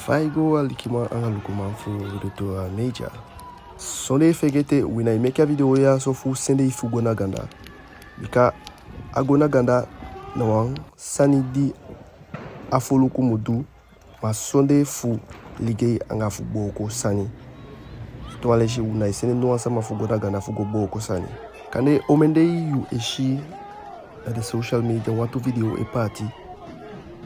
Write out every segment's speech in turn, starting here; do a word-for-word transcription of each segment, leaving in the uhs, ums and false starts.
Pai go alikiman anga lukuman fu Retour Media. Sondee fegete, wi nái meke a video ya so fu sende i fu go na ganda. Bika a go na ganda na wan sani di a foluku mu du, ma sondee fu ligei anga fu booko sani. Tumisi, u nái sende no wan sama fu go na ganda fu go booko sani. Kande omen dei yu e si na den social media wantu video e paati,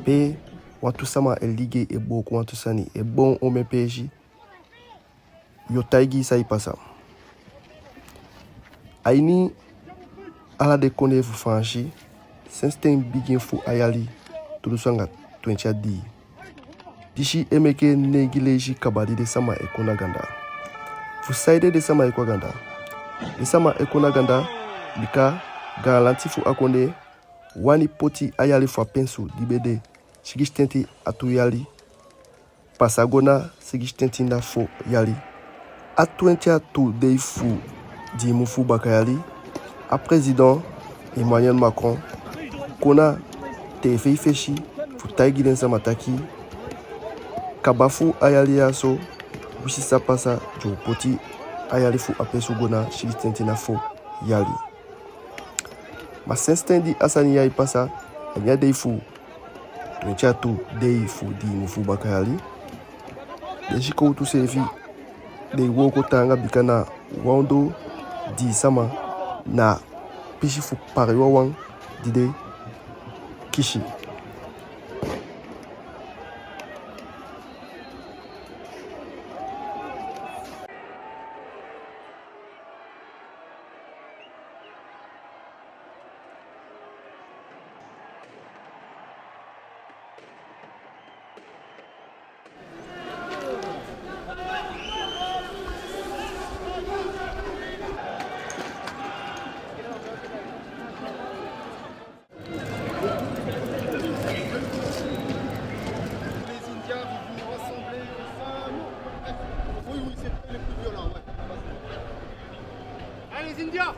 pe wantu sama e ligei e booko wantu sani, e boon omen peesi. Yu o taigi i san e pasa. A ini ala den kondee fu Faansi, sensi ten bigin fu a yali tu dunsu anga twenti a dii, disi e meke neigi leisi kaba di den sama e kon na ganda. Fu saide den sama e kon a ganda? Den sama e kon na ganda bika gaanlanti fu a kondee wani poti a yali fu a pensu di be de sigisitenti a tu yali pasa go na sigisitenti na fo yali. A twenti a tu dei fu dii mun fu baka yali, a president Emmanuel Macron kon na tv fesi fu taigi den sama taki kaba fu a yali ya so, winsi san pasa, den o poti a yali fu a pensu go na sigisitenti na fo yali. Ma sensi ten di a sani ya e pasa, a ini a dei fu twenti a tu dei fu dii mun fu baka yali, den sikowtu seefi den e wooko taanga bika na wan ondoo dii sama na pisi fu Paris wawan di den kisi. Les Indiens, vous vous rassemblez ensemble. Oui, oui, c'est les plus violents, ouais. Allez, les Indiens!